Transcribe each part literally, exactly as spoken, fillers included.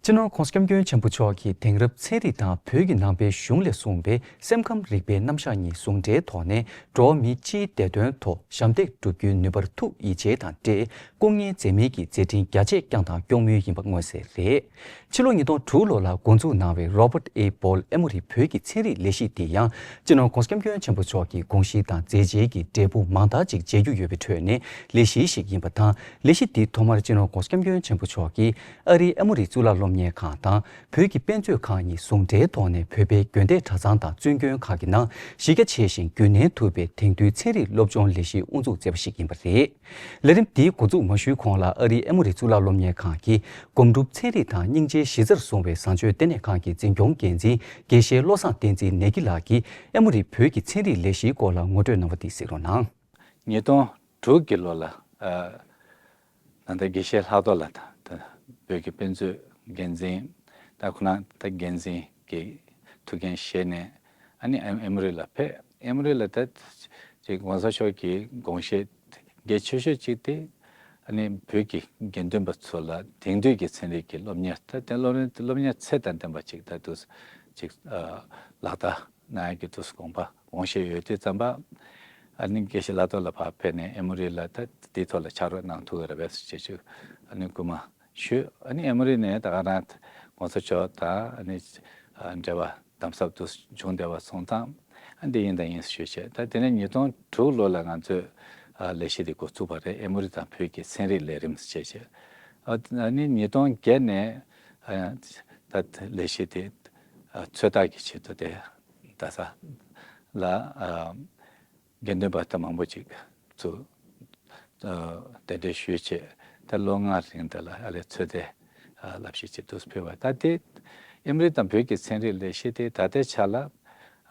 སྤྱི་ནོར་༸གོང་ས་༸སྐྱབས་མགོན་ཆེན་པོ་མཆོག་གིས་དེང་རབས་ཚན་རིག་དང་བོད་ཀྱི་ནང་པའི་གཞུང་ལས་གསུངས་པའི་སེམས་ཁམས་རིག་པའི་རྣམ་གཞག་གཉིས་ཟུང་འབྲེལ་ཐོག་ནས་འགྲོ་བ་མི་སྤྱིའི་བདེ་དོན་ཐོག་ཞབས་འདེགས་སྒྲུབ་རྒྱུའི་ནུས་པར་ཐུགས་ཡིད་ཆེས་དང་འབྲེལ་སྐུ་ངལ་འཛེམས་མིན་གྱི་མཛད་འཕྲིན་རྒྱ་ཆེ་བསྐྱངས་དང་སྐྱོང་མུས་ཡིན་པ་མངོན་གསལ་རེད། ཕྱི་ལོ་ཉིས་སྟོང་དྲུག་ལོ་ལ་འགོ་འཛུགས་གནང་བའི་Robert A Ball ཨེ་མོ་རི་བོད་ཀྱི་ཚན་རིག་ལས་གཞི་འདི་ཡང་སྤྱི་ནོར་༸གོང་ས་༸སྐྱབས་མགོན་ཆེན་པོ་མཆོག་གི་དགོངས་གཞི་དང་མཛད་རྗེས་ཀྱི་འབྲས་བུ་མང་དག་ཅིག་མཇལ་རྒྱུ་ཡོད་པའི་ཁྲོད་ནས་ལས་གཞི་ཞིག་ཡིན་པ་དང་། ལས་གཞི་འདི་ཐོག་མར་སྤྱི་ནོར་༸གོང་ས་༸སྐྱབས་མགོན་ཆེན་པོ་མཆོག་གིས་ཨ་རིའི་ཨེ་མོ་རི་གཙུག་ལག་སློབ་གཉེར་ཁང་དང་བོད་ཀྱི་དཔེ་མཛོད་ཁང་གཉིས་ཟུང་འབྲེལ་ཐོག་ནས་བོད་པའི་དགོན་སྡེ་གྲྭ་ཚང་དང་བཙུན་དགོན་ཁག་གི་ནང་གཞི་རྒྱ་ཆེ་ཞིང་རྒྱུན་གནས་ཐུབ་པའི་དེང་དུས་ཚན་རིག་སློབ་སྦྱོང་ལས་གཞི་དབུ་འཛུགས་མཛད་པ་ཞིག་ཡིན་པ་རེད། ལས་རིམ་འདིའི་འགོ་འཛུགས་མ་ཞུས་གོང་ལ་ཨ་རིའི་ཨེ་མོ་རི་གཙུག་ལག་སློབ་གཉེར་ཁང་གི་སྒོམ་སྒྲུབ་ཚན་རིག་དང་སྙིང་རྗེའི་གཞི་རྩར་བཟུང་བའི་བཟང་སྤྱོད་ལྟེ་གནས་ཁང་གི་འཛིན་སྐྱོང་འགན་འཛིན་དགེ་བཤེས་བློ་བཟང་བསྟན་འཛིན་ནེ་གི་ལགས་ཀྱིས་ཨེ་མོ་རི་བོད་ཀྱི་ཚན་རིག་ལས་གཞིའི་སྐོར་ལ་ངོ་སྤྲོད་གནང་བ་འདི་གཟིགས་རོགས་གནང་། ཉིས་སྟོང་དྲུག་གི་ལོ་ལ་ཨ་ད་ལྟ་དགེ་བཤེས་ལྷག་རྡོར་ལགས་དང་ད་བོད་ཀྱི་དཔེ་མཛོད་འགན་འཛིན་ད་ཁོ་རང་ད་འགན་འཛིན་གྱི་ཐུགས་འགན་བཞེས་ནས་ཨ་ནི་ཨེ་ཨེ་མོ་རི་ལ་ཕེབས། ཨེ་མོ་རི་ལ་ད་ཅིག་༸གོང་ས་མཆོག་གི་དགོངས་བཞེད་གལ་ཆེ་ཤོས་གཅིག་དེ་ཨ་ནི་བོད་ཀྱི་དགེ་འདུན་པ་ཚོ་ལ་དེང་དུས་ཀྱི་ཚན་རིག་གི་སློབ་གཉེར་ད་དེ་སློབ་གཉེར་སློབ་གཉེར་ཚད་དང་ལྡན་པ་ཅིག་ད་དུ་ཅིག་ཨ་ལག་བསྟར་གནང་ཡག་གི་དུས་དགོངས་པ་དགོངས་བཞེས་ཡོད་དུས་ཙམ་པ། ཨ་ནི་དགེ་བཤེས་ལྷག་རྡོར་ལགས་ཕར་ཕེབས་ནས་ཨེ་མོ་རི་ལ་ད་དེའི་ཐོག་ལ་ཕྱག་རོགས་གནང་ཐུབ་ཀྱི་རེད་པས་ཟེར་ཅིག་ཨ་ནི་སྐུལ་མ་ཞུས། ཨ་ནི་ཨེ་མོ་རི་ནས་ད་ག་རང་༸གོང་ས་མཆོག་དང་ཨ་ནི་འབྲེལ་བ་དམ་ཟབ་ཏུ་བྱུང་བསྡད་པ་སོང་ཙང་ཨ་འདི་ཡིན་དང་ཡིན་ཞུས་བྱས། ད་དེ་ནས་ཉིས་སྟོང་དྲུག་ལོ་ལ་ང་ཚོས་ལས་གཞི་འདི་འགོ་བཙུགས་པ་རེད། ཨེ་མོ་རི་དང་བོད་ཀྱི་ཚན་རིག་ལས་རིམ་ཞེས་བྱས། ཨ་ནི་ཉིས་སྟོང་བརྒྱད་ནས་ད་ལས་གཞི་དེ་ཚོད་ལྟ་གི་ཆེད་དུ་དེ་རྡ་ས་ལ་དགེ་འདུན་པ་ད་མང་པོ་ཅིག་ཚུར་གདན་འདྲེན་ཞུས་བྱས། ད་ལོ་ལྔ་རིང་དེ་ལ་ཨ་ལས་ཚོད་ལྟའི་བསླབ་གཞི་ཅིག་ཏུ་ཕུལ་བ། ད་དེ་ཨེ་མོ་རི་དང་བོད་ཀྱི་ཚན་རིག་ལས་གཞི་དེ་ད་ལྟའི་ཆ་ལ་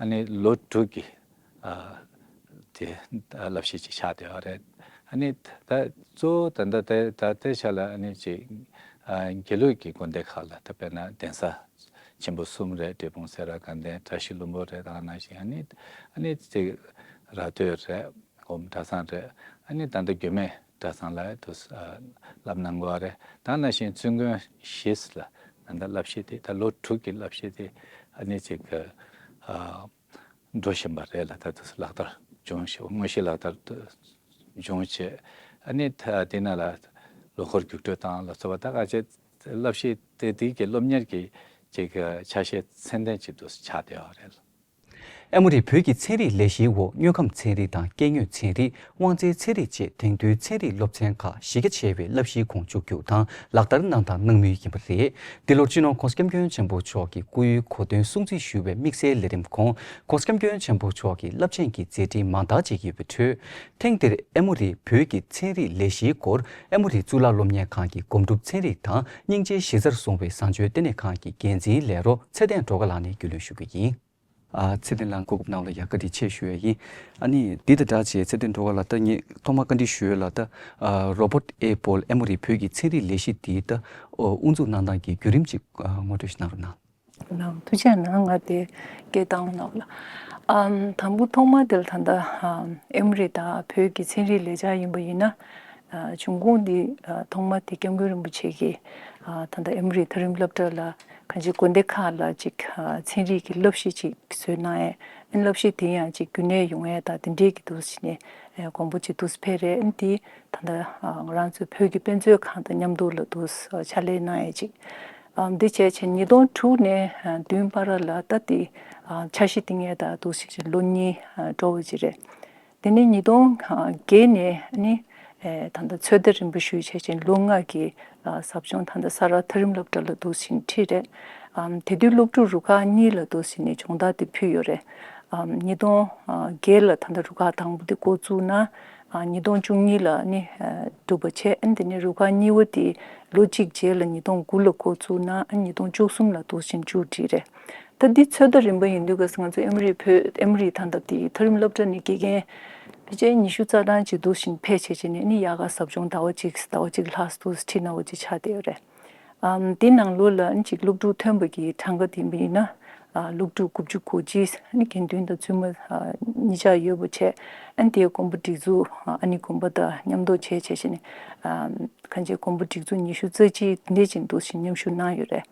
ཨ་ནི་ལོ་དྲུག་གི་དེ་བསླབ་གཞི་ཅིག་ཆགས་བསྡད་པ་རེད། ཨ་ནི་ད་གཙོ་བོ་ད་ལྟ་དེ་ད་ལྟའི་ཆ་ལ་ཨ་ནི་ཅིག་དགེ་ལུགས་ཀྱི་དགོན་སྡེ་ཁག་ལ་ད་དཔེར་ན་གདན་ས་ཆེན་པོ་གསུམ་རེད། འབྲས་སྤུངས་སེ་ར་དགའ་ལྡན་བཀྲ་ཤིས་ལྷུན་པོ་རེད། ད་ག་ནང་བཞིན་ཨ་ནི་ཨ་ནི་ཅིག་ར་སྟོད་རེད། སྒོམ་གྲྭ་ཚང་རེད། ཨ་ནི་ད་ལྟ་འགྱུར་མེད་གྲྭ་ཚང་ལ་དུ་བསླབ་གནང་དགོས་རེད། ད་ནང་བཞིན་བཙུན་དགོན་བཞི་ལ་ད་ལྟ་བསླབ་གཞི་དེ་ད་ལོ་དྲུག་གི་བསླབ་གཞི་དེ་ཨ་ནི་ཅིག་འགྲོ་བཞིན་པ་རེད་ལ། ད་དུ་ལག་བསྟར་བྱུང་ཞེས་དངོས་གཞི་ལག་བསྟར་དུ་བྱུང་བྱས། ཨ་ནི་ད་དེ་ནང་ལ་ལོ་འཁོར་རྒྱུགས་སྤྲོད་དང་ལ་སོགས་པ་ད་ག་ཆེ་བསླབ་གཞི་དེ་དེ་གི་སློབ་གཉེར་གྱི་ཅིག་ཆ་ཤས་ཚད་ལྡན་ཅིག་ཏུ་ཆགས་བསྡད་པ་རེད། ཨེ་མོ་རི་བོད་ཀྱི་ཚན་རིག་ལས་གཞིའི་འོག་དངོས་ཁམས་ཚན་རིག་དང་སྐྱེ་དངོས་ཚན་རིག་དབང་རྩའི་ཚན་རིག་བཅས་དེང་དུས་ཚན་རིག་སློབ་ཚན་ཁག་གཞི་རྒྱ་ཆེ་བའི་བསླབ་གཞིའི་ཁོངས་བཅུག་རྒྱུ་དང་ལག་བསྟར་གནང་དང་གནང་མུས་ཡིན་པ་རེད། འདི་ལོར་སྤྱི་ནོར་༸གོང་ས་༸སྐྱབས་མགོན་ཆེན་པོ་མཆོག་གི་སྐུའི་གོ་སྟོན་སྲུང་བརྩི་ཞུ་བའི་དམིགས་བསལ་ལས་རིམ་ཁོངས་༸གོང་ས་༸སྐྱབས་མགོན་ཆེན་པོ་མཆོག་གི་རླབས་ཆེན་གྱི་མཛད་འཕྲིན་མང་དག་ཅིག་ཡོད་པའི་ཁྲོད། ཐེངས་འདིར་ཨེ་མོ་རི་བོད་ཀྱི་ཚན་རིག་ལས་གཞིའི་སྐོར་ཨེ་མོ་རི་གཙུག་ལག་སློབ་གཉེར་ཁང་གི་སྒོམ་སྒྲུབ་ཚན་རིག་དང་སྙིང་རྗེའི་གཞི་རྩར་བཟུང་བའི་བཟང་སྤྱོད་ལྟེ་གནས་ཁང་གི་འགན་འཛིན་ལས་རོགས་ཚེ་བརྟན་སྒྲོལ་དཀར་ལགས་ནས་རྒྱུས་ལོན་ཞུ་རྒྱུ་ཡིན། ཨ། ཚེ་བརྟན་ལགས་གོ་སྐབས་གནང་བ་ལ་ཡང་བཀའ་དྲིན་ཆེ་ཞུ་ཡ་ཡིན། ཨ་ནི་འདི་དང་སྦྲགས་བྱས་ཚེ་བརྟན་སྒྲོལ་དཀར་ལགས་ད་ངས་ཐོག་མར་བཀའ་འདྲི་ཞུ་ཡ་ལ་ད་ཨ་Robert A Ball ཨེ་མོ་རི་བོད་ཀྱི་ཚན་རིག་ལས་གཞི་འདི་ད་ཨོ་དབུ་འཛུགས་གནང་སྟངས་ཀྱི་བརྒྱུད་རིམ་ཅིག་ཨ་ངོ་སྤྲོད་ཞིག་གནང་རོགས་གནང་། ལགས་ཐུགས་རྗེ་གནང་། ང་དེ་སྐད་བཏང་གནང་ལ། ཨམ་དང་པོ་ཐོག་མ་དེ་ལ་ད་ལྟ་ཨམ་ཨེ་མོ་རི་དང་བོད་ཀྱི་ཚན་རིག་ལས་འཆར་ཡིན་པ་ཡིན་ན། ཨ་བྱུང་ཁུངས་འདི་ཨ་ཐོག་མ་དེ་སྐྱབས་མགོན་རིན་པོ་ཆེ་གིས་ཨ་ད་ལྟ་ཨེ་མོ་རི་མཐོ་རིམ་སློབ་གྲྭ་ལ་གང་ཅི་དགོན་སྡེ་ཁག་ལ་ཅིག་ཨ་ཚན་རིག་གི་བསླབ་གཞི་ཅིག་བཟོས་གནང་ཡས། ཨ་བསླབ་གཞི་དེ་ཡང་ཅིག་རྒྱུན་གནས་ཡོང་ཡས་དང་དེ་འདྲའི་གི་འདུག་ཟེར་ནས་ཨ་དགོངས་པ་ཅིག་འདུག་སེ་ཕེབས་རེད། ཨ་འདི་ད་ལྟ་ཨ་ང་རང་ཚོའི་བོད་ཀྱི་དཔེ་མཛོད་ཁང་དང་མཉམ་དུ་ལ་འདུག་སེ་ཕྱག་ལས་གནང་ཡས་ཅིག་ཨ་འདི་བྱས་བྱས་ཉིས་སྟོང་དྲུག་ནས་ཨ་བདུན་བར་ལ་ད་འདི་ཨ་འཆར་གཞི་འདི་ངས་ད་འདུག་སེ་ལོ་གཉིས་ཨ་འགྲོ་བ་ཅིག་རེད། དེ་ནས་ཉིས་སྟོང་བརྒྱད་ནས་ནི་ད་ལྟ་ཚོད་ལྟ་རིམ་པ་ཞུས་བྱས་ཅིང་ལོ་ལྔ་གི་ཟབ་སྦྱོང་ད་ལྟ་ས་རཱ་མཐོ་རིམ་སློབ་གྲྭ་ལ་འདུག་སེ་ཁྲིད་རེད། དེ་དུས་སློབ་ཕྲུག་རུ་ཁག་གཉིས་ལ་འདུག་སེ་ནས་སྦྱོང་བརྡར་དེ་ཕུལ་ཡོད་རེད། ཉིས་སྟོང་བརྒྱད་ལ་ད་ལྟ་རུ་ཁག་དང་པོ་དེ་འགོ་བཙུགས་ན་ཉིས་སྟོང་བཅུ་གཉིས་ལ་ནི་གྲུབ་པ་བྱས། དེ་ནས་རུ་ཁག་གཉིས་པ་དེ་ལོ་གཅིག་རྗེས་ལ་ཉིས་སྟོང་དགུ་ལ་འགོ་བཙུགས་ན་ཉིས་སྟོང་བཅུ་གསུམ་ལ་འདུག་སེ་མཇུག་སྒྲིལ་རེད། ད་འདི་ཚོད་ལྟ་རིམ་པ་ཡིན་དུས་སྐབས་སུ་ང་ཚོ་ཨེ་མོ་རི་བོད་ཨེ་མོ་རི་ད་ལྟ་དེ་མཐོ་རིམ་སློབ་གྲྭ་ནས་དགེ་རྒན་ཕལ་ཆེར་ཉི་ཤུ་རྩ་གྲངས་ཅིག་འདུག་སེ་ཕེབས་བྱས་བྱས་ནས་ནི་ཡག་ག་ཟབ་སྦྱོང་ཟླ་བ་གཅིག་ཟླ་བ་གཅིག་ལྷག་འདུག་སེ་ཁྲིད་གནང་བ་ཅིག་ཆགས་བསྡད་ཡོད་རེད། ཨམ་དེ་ནང་ལོགས་ལ་ཨ་ནི་ཅིག་སློབ་ཕྲུག་ཐོན་པ་གི་གྲངས་ཀ་དེ་ཡིན་ན་ཨ་སློབ་ཕྲུག་དགུ་བཅུ་གོ་གཅིག་ཨ་ནི་དགེ་འདུན་དང་བཙུན་མ་ཨ་གཉིས་ཆ་ཡོད་པ་བྱས། ཨ་ནི་དེའི་དགོན་པ་སྒྲིག་འཛུགས་ཨ་ནི་དགོན་པ་དང་མཉམ་དུ་བྱས་བྱས་བྱས་ནས་ཨ་གང་ཅིའི་དགོན་པ་སྒྲིག་འཛུགས་ཉི་ཤུ་རྩ་གཅིག་འདི་ཅིག་འདུག་སེ་མཉམ་ཞུགས་གནང་ཡོད་རེད།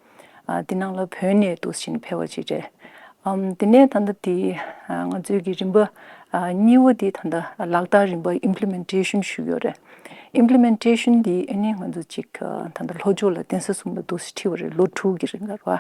ཨ་དེ་ནང་ལ་བོད་ནས་འདུག་སེ་བྱས་ནས་ཕེབས་པ་ཅིག་རེད། ཨམ་དེ་ནས་ད་ལྟ་དེ་ཨ་ང་ཚོའི་གི་རིམ་པ་ཨ་གཉིས་པ་དེ་ད་ལྟ་ལག་བསྟར་རིམ་པ་implementation ཞུ་གི་ཡོད་རེད། implementation དེ་ཨ་ནི་ང་ཚོ་ཅིག་ཨ་ད་ལྟ་ལྷོ་ཕྱོགས་ལ་གདན་ས་གསུམ་ལ་འདུག་སེ་ཁྲིད་པ་རེད། ལོ་དྲུག་གི་རིང་ལ་རེད་བ།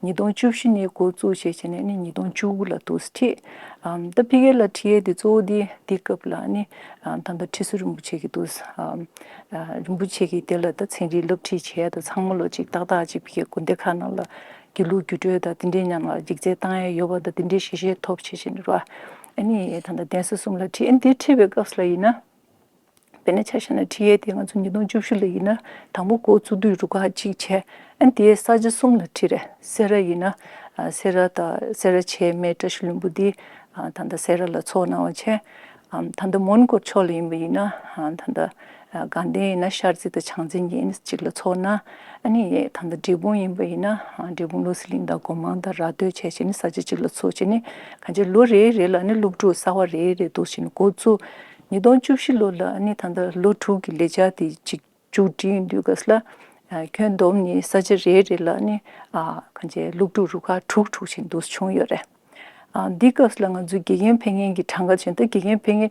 ཉིས་སྟོང་བཅུ་བཞི་ནས་འགོ་བཙུགས་བྱས་བྱས་ནས་ཨ་ནི་ཉིས་སྟོང་བཅུ་དགུ་ལ་འདུག་སེ་ཁྲིད། ཨམ་ད་ཕ་གི་ལ་ཁྲིད་ཡས་དེ་གཙོ་བོ་དེ་དེ་སྐབས་ལ་ཨ་ནི་ཨ་ད་ལྟ་ཁྲི་ཟུར་རིན་པོ་ཆེ་གི་འདུག་སེ་ཨམ་ཨ་རིན་པོ་ཆེ་གི་དེ་ལ་ད་ཚན་རིག་སློབ་ཁྲིད་བྱས་ད་ཚང་མ་ལོ་ཅིག་ཏག་ཏག་ཅིག་ཕ་གི་དགོན་སྡེ་ཁག་ནང་ལ་དགེ་ལུགས་རྒྱུགས་སྤྲོད་དང་དེ་འདྲའི་མཉམ་ལ་ཡིག་ཚད་བཏང་ཡས་ཡོད་པ་དང་དེ་འདྲའི་ཤེས་བྱའི་ཐོབ་བྱས་བྱས་ནས་རེད་བ། ཨ་ནི་ད་ལྟ་གདན་ས་གསུམ་ལ་ཁྲིད། ཨ་ནི་དེ་ཁྲིད་པའི་སྐབས་སུ་ལ་ཡིན་ན། དཔེར་ན་ཆ་བཞག་ན་ཁྲིད་ཡས་དེ་ང་ཚོ་ཉིས་སྟོང་བཅུ་བཞི་ལ་ཡིན་ན་དང་པོ་འགོ་བཙུགས་དུས་རུ་ཁག་གཅིག་བྱས། ཨ་ནི་དེའི་ས་ཆ་གསུམ་ལ་ཁྲིད་རེད། སེ་ར་ཡིན་ན་ཨ་སེ་ར་དང་སེ་ར་བྱེས་སྨད་བཀྲ་ཤིས་ལྷུན་པོ་འདི་ཨ་ད་ལྟ་སེ་ར་ལ་ཚོགས་གནང་བ་བྱས། ཨམ་ད་ལྟ་མོན་གྷོ་ཕྱོགས་ལ་ཡིན་པ་ཡིན་ན་ཨ་ད་ལྟ་ཨ་དགའ་ལྡན་ཡིན་ན་ཤར་རྩེ་དང་བྱང་རྩེ་གཉིས་གཅིག་ལ་ཚོགས་གནང་། ཨ་ནི་ད་ལྟ་འབྲས་སྤུངས་ཡིན་པ་ཡིན་ན་ཨ་འབྲས་སྤུངས་བློ་གསལ་གླིང་དང་སྒོ་མང་དང་ར་སྟོད་བྱས་བྱས་ནས་ས་ཆ་གཅིག་ལ་ཚོགས་བྱས་ནས་གང་ཅི་ལོ་རེ་རེ་ལ་ཨ་ནི་སློབ་ཕྲུག་གསར་པ་རེ་རེ་འདུག་སེ་བྱས་ནས་འགོ་བཙུགས། ཉིས་སྟོང་བཅུ་བཞི་ལོ་ལ་ཨ་ནི་ད་ལྟ་ལོ་དྲུག་གི་ལས་འཆར་དེ་གཅིག་མཇུག་སྒྲིལ་ཡོང་དུས་སྐབས་ལ་ཨ་ཁྱོན་བསྡོམས་ནས་ས་ཆ་རེ་རེ་ལ་ཨ་ནི་ཨ་གང་ཅི་སློབ་ཕྲུག་རུ་ཁག་དྲུག་དྲུག་བྱས་འདུག་སེ་བྱུང་ཡོད་རེད། ཨ་འདི་སྐབས་ལ་ང་ཚོའི་དགེ་རྒན་ཕེབས་མཁན་གྱི་གྲངས་ཀ་བྱས་ན་ད་དགེ་རྒན་ཕེབས་མཁན་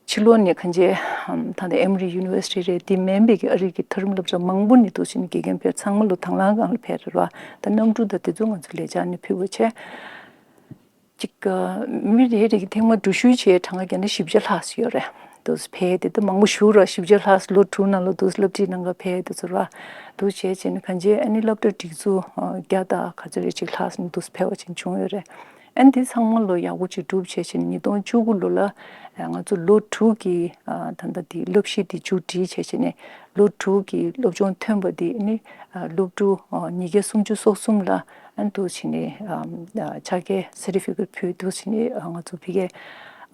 ཕྱི་ལོགས་ནས་གང་ཅི་ཨམ་ད་ལྟ་ཨེ་མོ་རི་ཡུ་ནི་ཝར་སི་ཊི་རེད། དེ་མིན་པའི་གི་ཨ་རི་གི་མཐོ་རིམ་སློབ་གྲྭ་མང་པོ་ནས་འདུག་སེ་བྱས་ནས་དགེ་རྒན་ཕེབས། ཚང་མ་ལོ་དང་བླངས་སྒང་ལ་ཕེབས་རེད་བ། ད་གནམ་གྲུ་དང་དེ་ཚོ་ང་ཚོ་ལས་འཆར་ནས་ཕུལ་བ་བྱས། གཅིག་ཨ་མི་རེ་རེ་གི་ཐེངས་མ་འགྲུལ་བཞུད་བྱས་གྲངས་ཀ་བརྒྱ་ཆ་བཞི་བརྒྱ་ལྷག་ཙམ་ཡོད་རེད། འདུག་སེ་ཕེབས་དེ་ད་མང་པོ་ཞེ་པོ་རེད། བཞི་བརྒྱ་ལྷག་ཙམ་ལོ་དྲུག་ནང་ལ་འདུག་སེ་སློབ་ཁྲིད་གནང་ག་ཕེབས་དེ་ཚོ་རེད་བ། འདུག་སེ་བྱས་བྱས་ནས་གང་ཅི་ཨ་ནི་སློབ་གྲྭ་སྒྲིག་འཛུགས་ཨ་བརྒྱ་དང་ག་ཚོད་རེ་ཅིག་ལྷག་ཙམ་འདུག་སེ་ཕེབས་པ་ཅིག་བྱུང་ཡོད་རེད། ཨ་ནི་དེ་ཚང་མ་ལོ་ཡག་པོ་ཅིག་གྲུབ་བྱས་བྱས་ནས་ཉིས་སྟོང་བཅུ་དགུ་ལོ་ལ་ཨ་ང་ཚོ་ལོ་དྲུག་གི་ཨ་ད་ལྟ་དེ་སློབ་གཞི་དེ་མཇུག་སྒྲིལ་བྱས་བྱས་ནས་ལོ་དྲུག་གི་སློབ་སྦྱོང་ཐོན་པ་དེ་ཨ་ནི་ཨ་སློབ་ཕྲུག་ཨ་ཉིས་བརྒྱ་སུམ་ཅུ་སོ་གསུམ་ལ་ཨ་འདུག་སེ་བྱས་ནས་ཨ་ཕྱག་འཁྱེར་certificate ཕུལ། འདུག་སེ་བྱས་ནས་ཨ་ང་ཚོ་ཕ་གིར་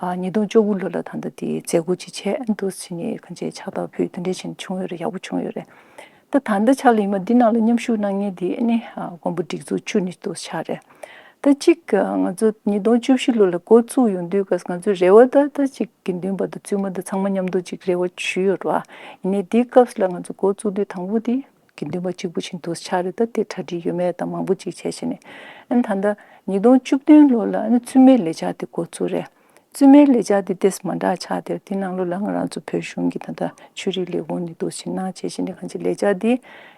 ཨ་ཉིས་སྟོང་བཅུ་དགུ་ལོ་ལ་ད་ལྟ་དེ་མཛད་སྒོ་ཅིག་བྱས། ཨ་འདུག་སེ་བྱས་ནས་གང་ཅི་ཕྱག་རྟགས་ཕུལ་དེ་འདྲ་བྱས་ནས་བྱུང་ཡོད་རེད། ཡག་པོ་བྱུང་ཡོད་རེད། ད་ད་ལྟ་ཆ་ལ་ཡིན་པ་འདི་ནང་ལ་མཉམ་ཞུགས་གནང་མཁན་དེ་ཨ་ནི་ཨ་མགོན་པོ་སྒྲིག་འཛུགས་བཅུ་ནས་འདུག་སེ་ཆགས་རེད། ད་གཅིག་ཨ་ང་ཚོ་ཉིས་སྟོང་བཅུ་བཞི་ལོ་ལ་འགོ་བཙུགས་ཡོང་དུས་སྐབས་ང་ཚོའི་རེ་བ་ད་ད་གཅིག་དགེ་འདུན་པ་དང་བཙུན་མ་དང་ཚང་མ་མཉམ་དུ་གཅིག་རེ་བ་ཞུས་ཡོད་རེད་བ། ཡིན་ནའི་དེའི་སྐབས་ལ་ང་ཚོ་འགོ་བཙུགས་དུས་དང་པོ་དེ་དགེ་འདུན་པ་གཅིག་པུ་ཞིག་འདུག་སེ་ཆགས་རེད། ད་དེ་གྲ་སྒྲིག་ཡོད་མེད་དང་མང་པོ་ཅིག་བྱས་བྱས་ནས། ཨ་ནི་ད་ལྟ་ཉིས་སྟོང་བཅུ་བདུན་ལོ་ལ་ཨ་ནི་བཙུན་མའི་ལས་འཆར་དེ་འགོ་བཙུགས་རེད། བཙུན་མའི་ལས་འཆར་དེ་ཏོག་ཙམ་མ་འདྲ་ཆགས་དེ་དེ་ནང་ལོགས་ལ་ང་རང་ཚོ་བོད་གཞུང་གི་ད་ལྟ་ཆོས་རིག་ལས་ཁུངས་ནས་འདུག་སེ་གནང་བྱས་བྱས་ནས་གང་ཅི་ལས་འཆར་དེ་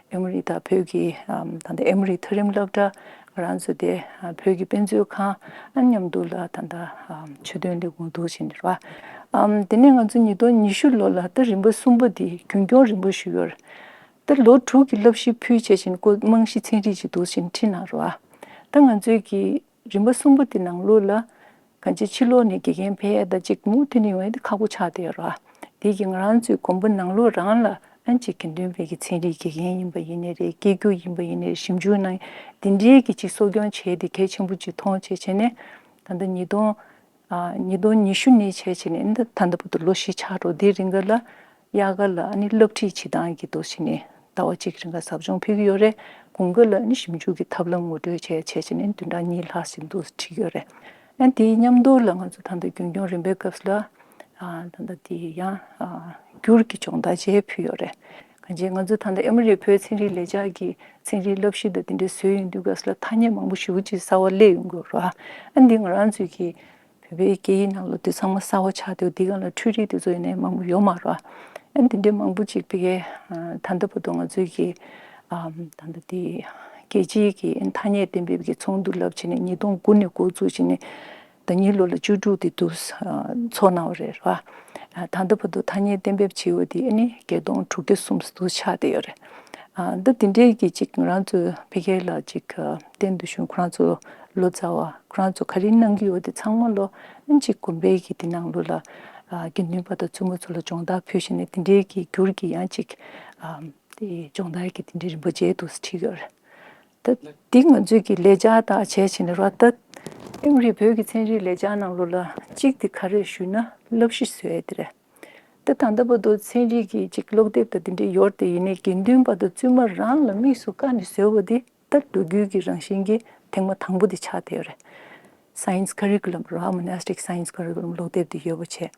ཨེ་མོ་རི་དང་བོད་ཀྱི་ཨམ་ད་ལྟ་ཨེ་མོ་རི་མཐོ་རིམ་སློབ་གྲྭ་ང་རང་ཚོ་དེ་ཨ་བོད་ཀྱི་དཔེ་མཛོད་ཁང་ཨ་མཉམ་དུ་ལ་ད་ལྟ་ཨམ་ཆོས་དོན་ལས་ཁུངས་འདུག་སེ་བྱས་ནས་རེད་བ། ཨམ་དེ་ནས་ང་ཚོ་ཉིས་སྟོང་ཉི་ཤུ་ལོ་ལ་ད་རིམ་པ་གསུམ་པ་དེ་རྒྱུན་སྐྱོང་རིམ་པ་ཞུས་ཡོད་རེད། ད་ལོ་དྲུག་གི་བསླབ་གཞི་ཕུལ་བྱས་བྱས་ནས་ཀོ་རྨང་གཞི་ཚན་རིག་ཅིག་འདུག་སེ་བྱས་ནས་ཁྲིད་གནང་རེད་བ། ད་ང་ཚོའི་གི་རིམ་པ་གསུམ་པ་དེ་ནང་ལོགས་ལ་གང་ཅི་ཕྱི་ལོགས་ནས་དགེ་རྒན་ཕེབས་ཡས་ད་ཅིག་མུ་མཐུད་ནས་ཡོང་ཡས་དེ་ཁག་པོ་ཆགས་བསྡད་ཡོད་རེད་བ། དེ་གི་ང་རང་ཚོའི་དགོན་པ་ནང་ལོགས་རང་ལ་ཨ་ཅིག་དགེ་འདུན་པའི་གི་ཚན་རིག་དགེ་རྒན་ཡིན་པ་ཡིན་ནའི་རེད། སྐད་སྒྱུར་ཡིན་པ་ཡིན་ནའི་རེད། ཞིབ་འཇུག་གནང་དེ་འདྲའི་གི་ཅིག་གསོ་སྐྱོང་བྱས་དེ་གལ་ཆེན་པོ་ཅིག་མཐོང་བྱས་བྱས་ནས་ད་ལྟ་ཉིས་སྟོང་ཨ་ཉིས་སྟོང་ཉི་ཤུ་ནས་བྱས་བྱས་ནས་ད་ད་ལྟ་བར་དུ་ལོ་བཞི་ཆགས་འགྲོ། དེའི་རིང་ག་ལ་དབྱར་ཁ་ལ་ཨ་ནི་སློབ་ཁྲིད་བྱེད་སྟངས་ཀྱི་འདུག་སེ་བྱས་ནས་ཟླ་བ་གཅིག་རིང་ག་ཟབ་སྦྱོང་ཕུལ་གྱི་ཡོད་རེད། དགུན་ཁ་ལ་ཨ་ནི་ཞིབ་འཇུག་གི་ཐབས་ལམ་ངོ་སྤྲོད་བྱས་བྱས་བྱས་ནས་བདུན་ཕྲག་གཉིས་ལྷག་ཙམ་འདུག་སེ་ཁྲིད་ཀྱི་ཡོད་རེད། ཨ་དེའི་མཉམ་དུ་ལ་ང་ཚོ་ད་ལྟ་རྒྱུན་སྐྱོང་རིམ་པའི་སྐབས་ལ་ཨ་ད་ལྟ་དེ་ཡང་ཨ་སྒྱུར་གྱི་སྦྱོང་བརྡར་བཅས་ཕུལ་ཡོད་རེད། གང་ཅི་ང་ཚོ་ད་ལྟ་ཨེ་མོ་རི་བོད་ཚན་རིག་ལས་འཆར་གྱི་ཚན་རིག་བསླབ་གཞི་དང་དེ་འདྲའི་བཟོས་ཡོང་དུས་སྐབས་ལ་ཐ་སྙད་མང་པོ་ཞེ་པོ་ཅིག་གསར་པ་སླེབས་ཡོང་གི་ཡོད་རེད། ཨ་འདི་ང་རང་ཚོའི་གི་བོད་པའི་སྐད་ཡིག་ནང་ལ་དེ་ཚང་མ་གསར་པ་ཆགས་དུས་འདི་ག་ལ་འཕྲུལ་རིག་དེ་ཚོ་ཡིན་ནའི་མང་པོ་ཡོད་མ་རེད། ཨ་འདི་འདྲའི་མང་པོ་ཅིག་ཕ་གིའི་ད་ལྟ་བར་དུ་ང་ཚོའི་གི་ད་ལྟ་དེ་རྒྱལ་སྤྱིའི་གི་ཐ་སྙད་གཏན་འབེབས་ཀྱི་ཚོགས་འདུ་རླབས་ཆེན་ནས་ཉིས་སྟོང་དགུ་ནས་འགོ་བཙུགས་བྱས་ནས་ཟླ་ཉིན་ལོ་ལ་བཅུ་དྲུག་དེ་དུ་ཚོགས་གནང་བ་རེད་བ། ད་ལྟ་བར་དུ་ཐ་སྙད་གཏན་འབེབས་བྱས་པ་དེ་ཨ་ནི་བརྒྱད་སྟོང་དྲུག་བརྒྱ་གསུམ་དུ་ཆགས་བསྡད་ཡོད་རེད། ད་དེ་འདྲའི་གི་ཅིག་ང་རང་ཚོ་ཕ་གི་ལ་ཅིག་བསྟན་དུ་བྱུང་ཁོ་རང་ཚོ་ལོ་ཙཱ་བ་ཁོ་རང་ཚོ་ག་རེ་གནང་གི་ཡོད་དེ་ཚང་མ་ལོ་ཨ་ཅིག་དགོན་པའི་གི་དེ་ནང་ལོ་ལ་དགེ་འདུན་པ་དང་བཙུན་མ་ཚོ་ལ་སྦྱོང་བརྡར་ཕུལ་བྱས་ནས་དེ་འདྲའི་གི་སྒྱུར་གི་ཡང་ཅིག་དེ་སྦྱོང་བརྡར་གི་དེ་འདྲའི་རིམ་པ་བརྒྱད་དུ་ཁྲིད་ཡོད་རེད། ད་འདི་ང་ཚོའི་གི་ལས་འཆར་དག་བྱས་བྱས་ནས་ར་ད་ཨེ་མོ་རི་བོད་ཀྱི་ཚན་རིག་ལས་འཆར་ནང་ལོགས་ལ་གཅིག་དེ་ག་རེ་ཞུས་ན་བསླབ་གཞི་བཟོ་ཡས་དེ་རེད། ད་ད་ལྟ་བར་དུ་ཚན་རིག་གི་ཅིག་ཀློག་དེབ་དང་དེ་འདྲའི་ཡོད་དེ་ཡིན་ནའི་དགེ་འདུན་པ་དང་བཙུན་མ་རང་ལ་དམིགས་སུ་བཀར་ནས་བཟོས་པ་དེ་ད་ལོ་རྒྱུས་ཀྱི་རང་བཞིན་གྱི་ཐེངས་མ་དང་པོ་དེ་ཆགས་བསྡད་ཡོད་རེད། Science curriculum ར་monastic science curriculum ཀློག་དེབ་དེ་ཡོད་པ་བྱས།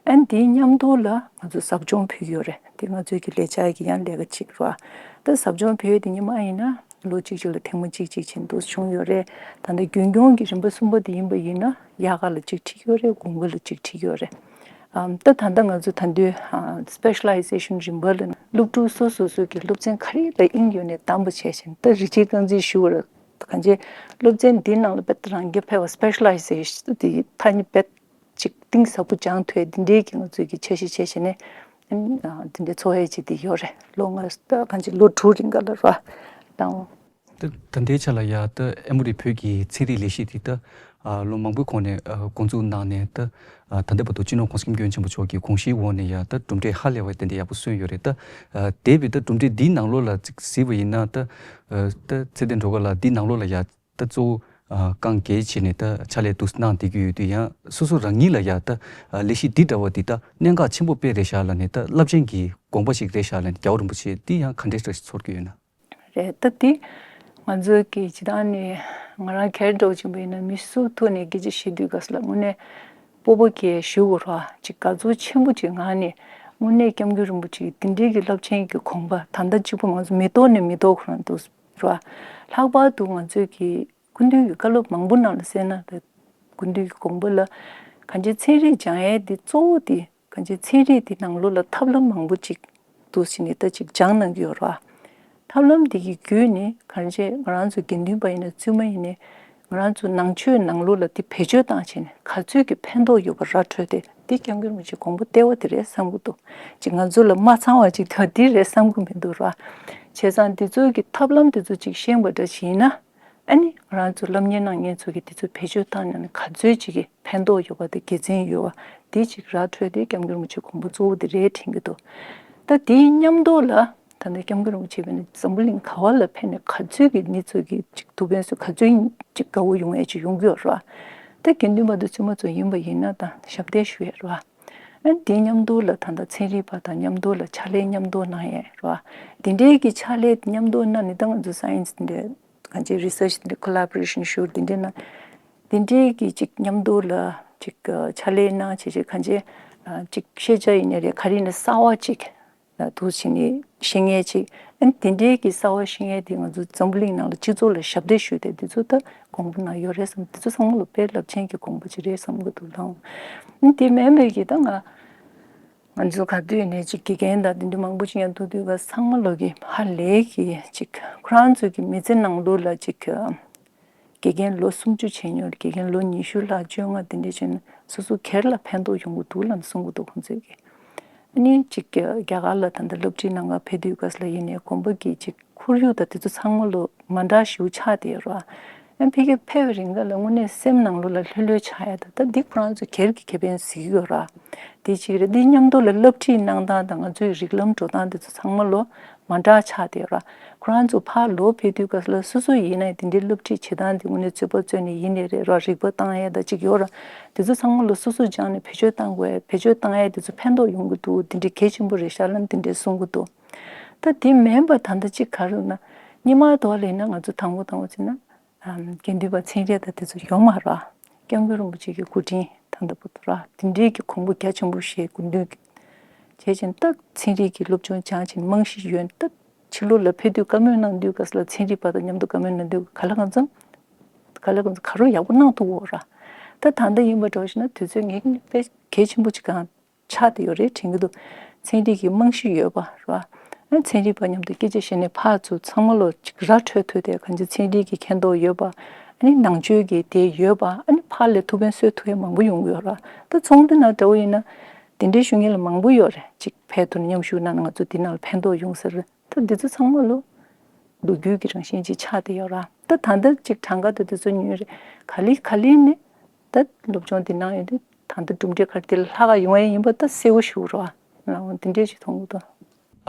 ཨན་དེའི་མཉམ་དུ་ལ་ང་ཚོ་ཟབ་སྦྱོང་ཕུལ་གྱི་ཡོད་རེད། དེ་ང་ཚོའི་གི་ལས་འཆར་གྱི་ཡང་ལས་ཀ་གཅིག་རེད་བ། ད་ཟབ་སྦྱོང་ཕུལ་དེ་ཉི་མ་ཡིན་ན་ ལོ་གཅིག་གཅིག་ལ་ཐེངས་མ་གཅིག་གཅིག་བྱས་འདུག་བྱུང་ཡོད་རེད། ད་ལྟ་རྒྱུན་སྐྱོང་གི་རིམ་པ་གསུམ་པ་དེ་ཡིན་པ་ཡིན་ན་དབྱར་ཁ་ལ་གཅིག་ཁྲིད་ཡོད་རེད། དགུན་ཁ་ལ་གཅིག་ཁྲིད་ཡོད་རེད། ཨམ། ད་ད་ལྟ་ང་ཚོ་ད་དུང་ཨ་སི་པེ་ཤ་ལའི་ཟེ་ཤན་རིམ་པ་ལ་སློབ་ཕྲུག་སོ་སོ་སོ་གི་སློབ་ཚན་ག་རེ་ལ་དབྱིངས་ཡོད་ནས་བདམས་པ་བྱས་ཤིང་། ད་རིན་ཆེན་རྐང་འཛིན་ཞུ་བར་གང་ཅི་སློབ་ཚན་འདིའི་ནང་ལ་དཔེ་རང་རྒྱལ་ཕེབས་པ་སི་པེ་ཤ་ལའི་ཟེ་ཤན་དེ་ཐ་སྙད་དཔེ་ཅིག་གཏིང་ཟབ་པོ་སྦྱངས་ཐུབ་ཡས་འདི་འདྲའི་གི་ང་ཚོས་ཀྱི་འཆར་གཞི་བྱས་བྱས་ནས་ཨ་འདི་འདྲའི་འཚོ་བ་ཅིག་དེ་ཡོད་རེད། ལོ་ལྔ་ད་གང་ཅི་ལོ་དྲུག་རིང་ག་ལ་ར་བཏང་། ད་ད་ལྟའི་ཆ་ལ་ཡ་ད་ཨེ་མོ་རི་བོད་ཀྱི་ཚན་རིག་ལས་གཞི་དེ་ད་ཨ་ལོ་མང་པོའི་གོང་ནས་ཨ་འགོ་འཛུགས་གནང་ནས་ད་ཨ་ད་ལྟ་བར་དུ་སྤྱི་ནོར་༸གོང་ས་༸སྐྱབས་མགོན་ཆེན་པོ་མཆོག་གི་དགོངས་གཞིའི་འོག་ནས་ཡ་ད་གྲུབ་འབྲས་ཧ་ལས་པ་དེ་འདྲ་ཡག་པོ་སོན་ཡོད་རེད། ད་ཨ་དེ་བས་ད་གྲུབ་འབྲས་འདིའི་ནང་ལོགས་ལ་ཅིག་གཟིགས་པ་ཡིན་ན་ད་ཨ་ད་ཚེ་བརྟན་སྒྲོལ་དཀར་ལགས་འདིའི་ནང་ལོགས་ལ་ཡ་ད་གཙོ་བོ་ཨ་རྐང་འགན་བྱས་ནས་ད་ཕྱག་ལས་འདུག་གནང་བསྡད་ཀྱི་ཡོད་དུས་ཡང་སོ་སོ་རང་ཉིད་ལ་ཡ་ད་ཨ་ལས་གཞི་འདི་འདྲ་བ་འདི་ད་གནད་འགག་ཆེན་པོ་དཔེ་རེད་ཤག་ལབ་ནས་ད་རླབས་ཆེན་གྱི་དགོངས་པ་ཞིག་རེད་ཤག་ལབ་ནས་རྒྱལ་བ་རིན་པོ་ཆེ་འདི་ཡང་ག་འདྲས་ཞིག་ཚོར་གྱི་ཡོད་ན། རེད། ད་དེ་ང་ཚོ་གི་ཇི་ལྟར་ནས་ང་རང་སྒེར་འདྲ་བོ་བྱུང་བ་ཡིན་ན་མི་སུ་ཐུག་ནས་སྐད་ཆ་བཤད་དུས་སྐབས་སུ་ལ་དངོས་གནས་སྤོབས་པ་སྐྱེ་ཞུ་དགོས་ར་ཅིག་དགའ་ཚོར་ཆེན་པོ་ཅིག་ངང་ནས་དངོས་གནས་སྐྱབས་མགོན་རིན་པོ་ཆེ་གི་དེ་འདྲའི་གི་རླབས་ཆེན་གྱི་དགོངས་པ་ད་ལྟ་གཅིག་པུ་ང་ཚོ་མི་ཐོག་ནས་མི་ཐོག་ཁོ་རང་འདུག་ར། ལྷག་པར་དུ་ང་ཚོས་ཀྱི་སྐུ་མདུན་གྱི་བཀའ་སློབ་མང་པོ་ནང་ལ་གསན་ན་ད་སྐུ་མདུན་གྱི་དགོངས་པ་ལ་གང་ཅི་ཚན་རིག་སྦྱང་ཡས་དེ་གཙོ་བོ་དེ། གང་ཅི་ཚན་རིག་དེ་ནང་ལོགས་ལ་ཐབས་ལམ་མང་པོ་ཅིག་འདུག་ཟེར་ནས་ད་ཅིག་སྦྱང་གནང་གི་ཡོད་རེད་བ། ཐབས་ལམ་དེ་གི་བརྒྱུད་ནས་གང་ཅི་ང་རང་ཚོ་དགེ་འདུན་པ་ཡིན་ན་བཙུན་མ་ཡིན་ནའི་ང་རང་ཚོ་ནང་ཆོས་ནང་ལོགས་ལ་དེ་བེད་སྤྱོད་བཏང་བྱས་ནས་ག་ཚོད་ཀྱི་ཕན་ཐོགས་ཡོད་པ་ར་འཕྲོད་དེ་དེ་སྐྱབས་མགོན་རིན་པོ་ཆེ་དགོངས་པ་གཏེར་བ་དེ་རེད་བསམ་གྱི་འདུག་ཅིག་ང་ཚོ་ལ་མ་ཚང་བ་ཅིག་ཐོན་དེ་རེད་བསམ་གྱི་མི་འདུག་ར། བྱས་ཙང་དེ་ཚོ་གི་ཐབས་ལམ་དེ་ཚོ་ཅིག་ཤེས་པ་འདྲ་ཞིག་ཡིན་ན། ཨ་ནི་ང་རང་ཚོ་སློབ་གཉེར་གནང་མཁན་ཚོ་གིས་དེ་ཚོ་བེད་སྤྱོད་བཏང་ན་ནི་ག་ཚོད་ཅིག་གི་ཕན་ཐོགས་ཡོད་པ་དང་དགེ་མཚན་ཡོད་པ་དེ་ཅིག་ར་འཕྲོད་དེ་སྐྱབས་མགོན་རིན་པོ་ཆེ་དགོངས་པ་གཙོ་བོ་དེ་རེད་དྲན་གྱི་འདུག་ད་དེའི་མཉམ་དུ་ལ་ད་ལྟ་སྐྱབས་མགོན་རིན་པོ་ཆེ་ཕེབས་ནས་འཛམ་བུ་གླིང་ག་བ་ལ་ཕེབས་ནས་ག་ཚོད་ཀྱི་མི་ཚོ་གིས་ཅིག་ཐུགས་ཕན་གསོས་ག་ཚོད་ཅིག་དགའ་བོ་ཡོང་ཡས་ཅིག་ཡོང་གི་ཡོད་རེད་བ། ད་དགེ་འདུན་པ་དང་བཙུན་མ་ཚོ་ཡིན་པ་ཡིན་ན་ད་ཞབས་འདེགས་ཞུ་ཡས་རེད་བ། ཨ་ནི་དེའི་མཉམ་དུ་ལ་ད་ལྟ་ཚན་རིག་པ་དང་མཉམ་དུ་ལ་ཕྱག་ལས་མཉམ་དུ་གནང་ཡས་རེད་བ། དེ་འདྲའི་གི་ཕྱག་ལས་མཉམ་དུ་གནང་ནས་ད་ང་ཚོ་སའེན་སི་དེ་འདྲའི་གང་ཅི་རི་སར་ཆི་དེ་འདྲའི་ཁོ་ལ་བོ་རེ་ཤན་ཞུ་དེ་འདྲའི་ན་དེ་འདྲའི་གི་ཅིག་མཉམ་དུ་ལ་ཅིག་ཕྱག་ལས་གནང་བྱས་བྱས་གང་ཅི་ཅིག་ཤེས་བྱ་ཡིན་ནའི་རེད་ག་རེ་ཡིན་ན་གསར་བ་ཅིག་ལ་འདུག་བྱས་ནས་ཤེས་མཁན་ཅིག་ཨ་ནི་དེ་འདྲའི་གི་གསར་བ་ཤེས་མཁན་དེ་ང་ཚོ་འཛམ་བུ་གླིང་ནང་ལ་སྤྱི་ཚོགས་ལ་ཞབས་འདེགས་ཞུ་དེ་དེ་ཚོ་ད་དགོངས་པ་ན་ཡོད་རེད་བསམ་དེ་ཚོ་ཚང་མ་ལ་དཔེ་རླབས་ཆེན་གྱི་དགོངས་པ་ཅིག་རེད་བསམ་གི་འདུག་ལགས། ཨ་ནི་དེ་མིན་པའི་གི་ད་ང་ང་ཚོ་ག་དུས་ནས་ཅིག་དགེ་རྒན་དང་དེ་འདྲ་མང་པོ་ཅིག་ཡང་ཐུག་དུས་ག་ཚང་མ་ལོག་གི་ཧ་ལས་གི་ཅིག་ཁོ་རང་ཚོ་གི་མི་ཚེ་ནང་ལོགས་ལ་ཅིག་དགེ་རྒན་ལོ་སུམ་ཅུ་བྱས་མྱོང་དགེ་རྒན་ལོ་ཉི་ཤུ་ལྷག་བཅོ་ལྔ་དེ་འདྲ་བྱས་ན་སོ་སོ་སྒེར་ལ་ཕན་ཐོགས་ཡོང་གི་འདུག་ལབ་གསུང་གི་འདུག་ཁོང་ཚོས་གི། ཨ་ནི་ཅིག་རྒྱ་གར་ལ་ད་ལྟ་སློབ་ཁྲིད་གནང་ག་ཕེབས་དུས་ག་ལ་ཡིན་ནའི་དགོན་པ་གི་ཅིག་ཁོར་ཡུག་དང་དེ་ཚོ་ཚང་མ་ལོ་མ་འདྲ་ཞིག་ཆགས་བསྡད་ཡོད་ར། ཨ་ཕ་གི་ཕེབས་པའི་རིང་ག་ལ་དངོས་གནས་སེམས་ནང་ལོགས་ལ་ལྷོད་ལྷོད་ཆགས་ཡ་ད་ད་འདི་ཁོ་རང་ཚོ་སྒེར་གྱི་ཁེ་ཕན་གཟིགས་ཡོད་ར། དེ་གཅིག་རེད། འདི་མཉམ་དུ་ལ་སློབ་ཁྲིད་གནང་སྟངས་དང་ང་ཚོའི་རིགས་ལམ་འགྲོ་སྟངས་དེ་ཚོ་ཚང་མ་ལོ་མ་འདྲ་ཆགས་བསྡད་ཡོད་ར། ཁོ་རང་ཚོ་ཕར་ལོག་ཕེབས་དུས་སྐབས་ལ་སོ་སོ་ཡིན་ནའི་དེ་འདྲའི་སློབ་ཁྲིད་བྱེད་སྟངས་དེ་དངོས་གནས་རྩོད་པ་རྩོད་ནས་ཡིན་ནའི་རེད་ར། རིག་པ་བཏང་ཡ་ད་གཅིག་ཡོད་ར། དེ་ཚོ་ཚང་མ་ལོ་སོ་སོ་སྦྱངས་ནས་བེད་སྤྱོད་བཏང་དགོས། བེད་སྤྱོད་བཏང་ཡ་དེ་ཚོ་ཕན་ཐོགས་ཡོང་གི་འདུག་དེ་འདྲའི་གལ་ཆེན་པོ་རེད་ཤག་ལབ་དེ་འདྲའི་གསུང་གི་འདུག་ད་དེ་མིན་པ་ད་ལྟ་གཅིག་ག་རེ་ལབ་ན་སྔོན་མ་དོ་ལ་ཡིན་ན་ང་ཚོ་དང་པོ་དང་པོ་བྱས་ན། ཨམ། དགེ་འདུན་པ་ཚན་རིག་དང་དེ་ཚོ་ཡོད་མ་རེད། སྐྱབས་མགོན་རིན་པོ་ཆེ་གི་སྐུ་དྲིན་ད་ལྟ་བར་དུ་ར་དེ་འདྲའི་གི་གོང་བུ་རྒྱ་ཆེན་པོ་ཞིག་སྐུ་མདུན་གྱི་བྱས་ཕྱིན་ད་ཚན་རིག་གི་སློབ་སྦྱོང་སྦྱངས་ཕྱིན་རྨང་གཞི་ཡོད་ད་ཕྱི་ལོགས་ལ་ཕེབས་དུས་བཀའ་མོལ་གནང་དུས་ག་ས་ལ་ཚན་རིག་པ་དང་མཉམ་དུ་བཀའ་མོལ་གནང་དུས་ག་ལ་གང་འཚམ་ག་ལ་གང་འཚམ་ག་རུ་ཡག་པོ་གནང་ཐུབ་ཡོད་ར། ད་ད་ལྟ་ཡིན་པ་འདྲ་བོ་ཞིག་ན་དུས་ཚོད་ངེས་ཀྱི་དཔེ་གལ་ཆེན་པོ་ཅིག་གང་ཆགས་བསྡད་ཡོད་རེད་དྲན་གྱི་འདུག་ཚན་རིག་གི་རྨང་གཞི་ཡོད་པ་རེད་བ། ཨ་ཚན་རིག་པ་མཉམ་དུ་སྐད་ཆ་བཤད་ནས་ཕར་ཚུར་ཚང་མ་ལོ་ཅིག་ར་འཕྲོད་ཐུབ་དེ་གང་ཅི་ཚན་རིག་གི་མཁྱེན་རྟོགས་ཡོད་པ། ཨ་ནི་ནང་ཆོས་ཀྱི་དེ་ཡོད་པ། ཨ་ནི་ཕར་ལ་ཐུགས་ཕན་གསོས་ཐུབ་ཡ་མང་པོ་ཡོང་གི་ཡོད་ར། ད་ཚོང་འདི་ན་འདྲ་བོ་ཡིན་ན་དེ་འདྲའི་ཞུ་མཁན་ལ་མང་པོ་ཡོད་རེད། ཅིག་ཕར་ཐུག་ནས་མཉམ་ཞུགས་གནང་ན་ང་ཚོ་འདི་ནང་ལ་ཕན་ཐོགས་ཡོང་ས་རེད། ད་འདི་ཚོ་ཚང་མ་ལོ་ལོ་རྒྱུས་ཀྱི་རང་བཞིན་ཅིག་ཆགས་བསྡད་ཡོད་ར། ད་ད་ལྟ་ཅིག་གྲངས་ཀ་དེ་དེ་ཚོ་ཉུང་རེད། ག་ལེ་ག་ལེ་ནས། ད་སློབ་སྦྱོང་འདི་གནང་ཡོད་དུས་ད་ལྟ་གྲུབ་འབྲས་ག་རེ་དེ་ལ་ལྷག་ག་ཡོང་ཡ་ཡིན་པ་ད་གསལ་བོ་ཞུ་རོགས་ཨ། ལའང་འདི་འདྲས་ཞིག་མཐོང་གི་འདུག་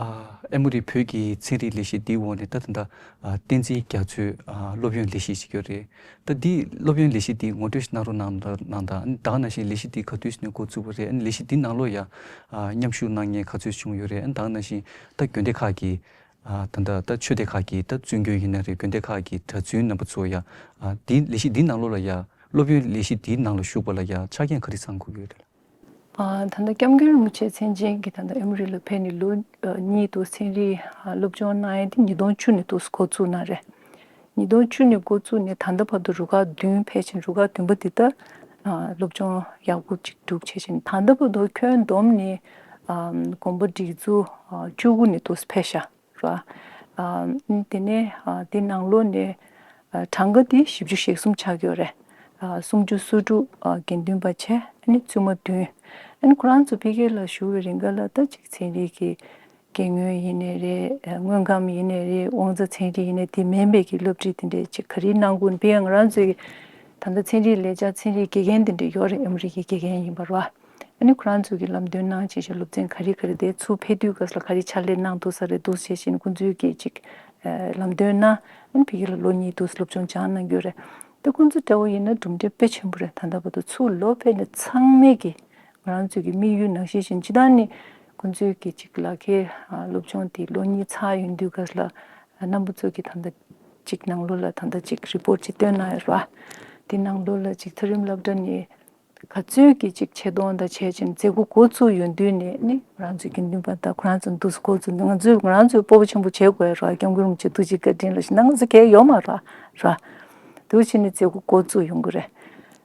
ཨ་ཨེ་མོ་རི་བོད་ཀྱི་ཚན་རིག་ལས་གཞི་འདིའི་འོག་ནས་ད་ད་ལྟ་ཨ་བསྟན་འཛིན་རྒྱ་མཚོའི་ཨ་སློབ་ཡོན་ལས་གཞི་ཞིག་ཡོད་རེད། ད་འདི་སློབ་ཡོན་ལས་གཞི་འདི་ངོ་སྤྲོད་ཞིག་གནང་རོགས་གནང་གནང་དང་། ཨ་ནི་ད་ག་ནང་བཞིན་ལས་གཞི་འདི་ག་དུས་ནས་འགོ་བཙུགས་པ་རེད། ཨ་ནི་ལས་གཞི་འདི་ནང་ལོགས་ཡ་ཨ་མཉམ་ཞུགས་གནང་མཁན་ག་ཚོད་བྱུང་ཡོད་རེད། ཨ་ནི་ད་ག་ནང་བཞིན་ད་དགོན་སྡེ་ཁག་གི་ཨ་ད་ལྟ་ད་ཆོས་སྡེ་ཁག་གི་ད་བཙུན་དགོན་ཡིན་ན་རེད། དགོན་སྡེ་ཁག་གི་གྲྭ་བཙུན་རྣམ་པ་ཚོ་ཡ་ཨ་འདི་ལས་གཞི་འདི་ནང་ལོགས་ལ་ཡ་སློབ་ཡོན་ལས་གཞི་འདིའི་ནང་ལ་ཞུགས་པ་ལ་ཡ་ཆ་རྐྱེན་ག་རེ་ཚང་དགོས་ཀྱི་ཡོད་རེད། ཨ་ད་ལྟ་སྐྱབས་མགོན་རིན་པོ་ཆེ་མཚན་ཅན་གྱིས་ད་ལྟ་ཨེ་མོ་རི་ལ་ཕེབས་ནས་ལོ་ཨ་གཉིས་འདུག་ཚན་རིག་ཨ་སློབ་སྦྱོང་གནང་ཡས་དེ་ཉིས་སྟོང་བཅུ་ནས་འདུག་འགོ་བཙུགས་གནང་རེད། ཉིས་སྟོང་བཅུ་ནས་འགོ་བཙུགས་ནས་ད་ལྟ་བར་དུ་རུ་ཁག་བདུན་ཕེབས་ཕྱིན། རུ་ཁག་བདུན་པ་འདི་ད་ཨ་སློབ་སྦྱོང་ཡག་པོ་ཅིག་སྒྲུབ་བྱས་ཕྱིན། ད་ལྟ་བར་དུ་ཁྱོན་བསྡོམས་ནས་ཨ་དགོན་པ་སྒྲིག་འཛུགས་ཨ་བཅུ་དགུ་ནས་འདུག་ཕེབས་ཤག་ར། ཨ་དེ་ནས་ཨ་དེ་ནང་ལོགས་ནས་ཨ་གྲངས་ཀ་དེ་བཞི་བཅུ་ཞེ་གསུམ་ཆགས་ཀྱི་ཡོད་རེད། ཨ་སུམ་ཅུ་སོ་དྲུག་ཨ་དགེ་འདུན་པ་བྱས། ཨ་ནི་བཙུན་མ་བདུན། ཨ་ནི་ཁོ་རང་ཚོ་ཕ་གི་ལ་བཞུགས་པའི་རིང་ག་ལ་ད་ཅིག་ཚན་རིག་གི་དགེ་རྒན་ཡིན་ནའི་རེད། དངོས་ཁང་ཡིན་ནའི་རེད། དབང་རྩ་ཚན་རིག་ཡིན་ནའི་དེ་མིན་པའི་གི་སློབ་ཁྲིད་དེ་འདྲས་ཅིག་ག་རེ་གནང་དགོས། དཔེར་ན་ང་རང་ཚོའི་ད་ལྟ་ཚན་རིག་ལས་འཆར་ཚན་རིག་དགེ་རྒན་དེ་འདྲས་ཡོད་རེད། ཨ་མི་རི་ཀའི་དགེ་རྒན་ཡིན་པ་རེད་བ། ཨ་ནི་ཁོ་རང་ཚོ་གི་ལམ་སྟོན་གནང་བྱས་བྱས་སློབ་ཚན་ག་རེ་ག་རེ་དེ་ཚུར་ཕེབས་དུས་སྐབས་ལ་ག་རེ་ཕྱག་ལས་གནང་འདུག་ས་རེད་འདུག་བྱས་བྱས་ནས་ཁོང་ཚོའི་གི་ཅིག་ལམ་སྟོན་གནང་། ཨ་ནི་ཕ་གི་ལ་ལོ་གཉིས་འདུག་སློབ་སྦྱོང་སྦྱངས་གནང་གི་ཡོད་རེད། ད་ཁོང་ཚོ་འདྲ་བོ་ཡིན་ན་གྲུབ་འབྲས་དཔེ་ཆེན་པོ་རེད། ད་ལྟ་བར་དུ་ཚུར་ལོག་ཕེབས་ནས་ཚང་མས་ཀྱི་ང་རང་ཚོའི་གི་དམིགས་ཡུལ་ནང་བཞིན་བཞིན་ཅི་ལྟར་ནི་ཁོང་ཚོའི་གི་ཅིག་ལག་ཁྱེར་ཨ་སློབ་སྦྱོང་དེ་ལོ་གཉིས་ཚར་ཡོང་དུས་སྐབས་ལ་ཨ་རྣམ་པ་ཚོ་གི་ད་ལྟ་ཅིག་ནང་ལོགས་ལ་ད་ལྟ་ཅིག་རི་པོར་ཊི་ཅིག་བཏོན་གནང་ཡོད་རེད་བ། དེ་ནང་ལོགས་ལ་ཅིག་མཐོ་རིམ་སློབ་གྲྭ་ནས་ག་ཚོད་ཀྱི་ཅིག་ཆེ་མཐོང་དང་བྱས་ཅིང་མཛད་སྒོ་འགོ་བཙུགས་ཡོང་དུས་ནས་ནི་ང་རང་ཚོའི་དགེ་འདུན་པ་དང་ཁོ་རང་ཚོ་འདུག་སེ་འགོ་བཙུགས་ནས་ང་ཚོས་ང་རང་ཚོའི་སྤོབས་པ་ཆེན་པོ་བྱེད་དགོས་ར། སྐྱབས་མགོན་རིན་པོ་ཆེ་ཐུགས་རྗེ་བཀའ་དྲིན་ལ་ཞིག་ན་ང་ཚོ་གལ་ཡོད་མ་ར་ར། འདུག་བྱས་ནས་མཛད་སྒོ་འགོ་བཙུགས་ཡོང་གི་རེད།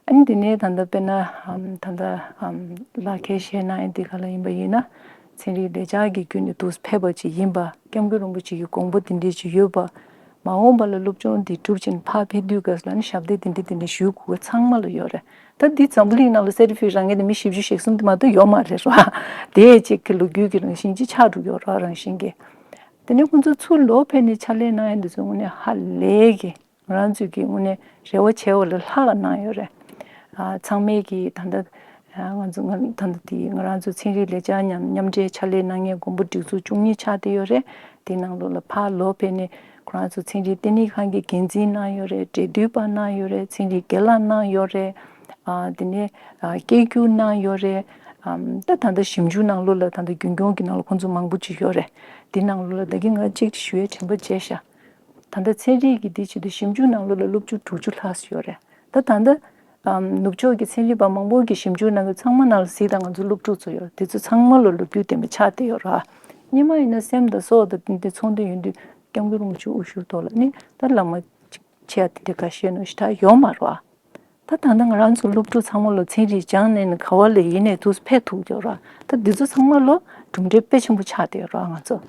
ཨ་ནི་དེ་ནས་ད་ལྟ་དཔེར་ན་ཨམ་ད་ལྟ་ཨམ་ལག་ཁྱེར་བཞེས་གནང་ཡ་འདི་ག་ལ་ཡིན་པ་ཡིན་ན་ཚན་རིག་ལས་འཆར་གྱི་བརྒྱུད་ནས་འདུག་སེ་ཕེབས་པ་ཅིག་ཡིན་པ། སྐྱབས་མགོན་རིན་པོ་ཆེ་གི་དགོངས་པ་འདི་འདྲས་ཅིག་ཡོད་པ། མ་འོངས་པ་ལ་སློབ་སྦྱོང་འདི་གྲུབ་ཅིང་ཕར་ཕེབས་དུས་སྐབས་ལ་ནི་ཞབས་འདེགས་འདི་འདྲ་འདི་འདྲ་ཞུ་དགོས་པ་ཚང་མ་ལ་ཡོད་རེད། ད་འདི་འཛམ་བུ་གླིང་ནང་ལ་སེ་ཊི་ཕི་ཀེཊ་རག་མཁན་དེ་མི་བཞི་བཅུ་ཞེ་གསུམ་དེ་མ་གཏོགས་ཡོད་མ་རེད་ར། དེ་ཅིག་གི་ལོ་རྒྱུས་ཀྱི་རང་བཞིན་ཅིག་ཆགས་འགྲོ་གི་ཡོད་ར། རང་བཞིན་གྱིས། དེ་ནས་ཁོང་ཚོ་ཚུར་ལོག་ཕེབས་ནས་ཕྱག་ལས་གནང་ཡ་འདི་ཚོ་དངོས་གནས་ཧ་ལས་ཀྱི་ང་རང་ཚོས་ཀྱི་དངོས་གནས་རེ་བ་བྱས་པ་ལས་ལྷག་གནང་ཡོད་རེད། ཨ་ཚང་མས་ཀྱི་ད་ལྟ་ང་ཚོ་ང་ད་ལྟ་དེ་ང་རང་ཚོ་ཚན་རིག་ལས་འཆར་མཉམ་མཉམ་འབྲེལ་ཕྱག་ལས་གནང་མཁན་དགོན་པ་སྒྲིག་འཛུགས་བཅུ་གཉིས་ཆགས་བསྡད་ཡོད་རེད། དེ་ནང་ལོགས་ལ་ཕར་ལོག་ཕེབས་ནས་ཁོ་རང་ཚོ་ཚན་རིག་ལྟེ་གནས་ཁང་གི་འགན་འཛིན་གནང་ཡོད་རེད། འབྲེལ་མཐུད་པ་གནང་ཡོད་རེད། ཚན་རིག་དགེ་ལགས་གནང་ཡོད་རེད། ཨ་དེ་ནས་ཨ་སྐད་སྒྱུར་གནང་ཡོད་རེད། ཨམ་ད་ད་ལྟ་ཞིབ་འཇུག་ནང་ལོགས་ལ་ད་ལྟ་རྒྱུན་སྐྱོང་གི་ནང་ལ་ཁོང་ཚོ་མང་པོ་ཅིག་ཡོད་རེད། དེ་ནང་ལོགས་ལ་ད་གིན་ང་གཅིག་ཞུ་ཡའི་དྲན་པ་བརྗེད་ཤག་ད་ལྟ་ཚན་རིག་གི་འདི་ཆེད་དུ་ཞིབ་འཇུག་ནང་ལོགས་ལ་སློབ་ཕྲུག་དྲུག་ཅུ་ལྷག་ཙམ་ཡོད་རེད། ད་ད་ལྟ་ཨམ་ནུབ་ཕྱོགས་ཀྱི་ཚན་རིག་པ་མང་པོ་གིས་ཞིབ་འཇུག་གནང་གི་ཚང་མ་ནང་ལ་གཟིགས་དང་། ང་ཚོ་སློབ་ཕྲུག་ཚོ་ཡོད་རེད། དེ་ཚོ་ཚང་མ་ལ་ལོ་རྒྱུས་ལྡན་པ་ཆགས་བསྡད་ཡོད་ར། སྔོན་མ་ཡིན་ན་སེམས་དང་སྲོག་དང་འདི་ཚོགས་འདུ་ཡོད་དུས་སྐྱབས་མགོན་རིན་པོ་ཆེ་དབུ་བཞུགས་ཐོག་ལ་ནི་ད་བླ་མ་ཆེ་བ་དེ་འདྲ་ཁ་ཤས་ནང་ཞེ་དྲག་ཡོད་མ་རེད་བ། ད་ད་ལྟ་ང་རང་ཚོ་སློབ་ཕྲུག་ཚང་མ་ལོ་ཚན་རིག་སྦྱངས་ནས་ནི་ག་བ་ལ་ཡིན་ནས་དུས་ཕེབས་ཐུབ་ཀྱི་ར། ད་འདི་ཚོ་ཚང་མ་ལོ་གྲུབ་འབྲས་དཔེ་ཆེན་པོ་ཆགས་བསྡད་ཡོད་ར་ང་ཚོ།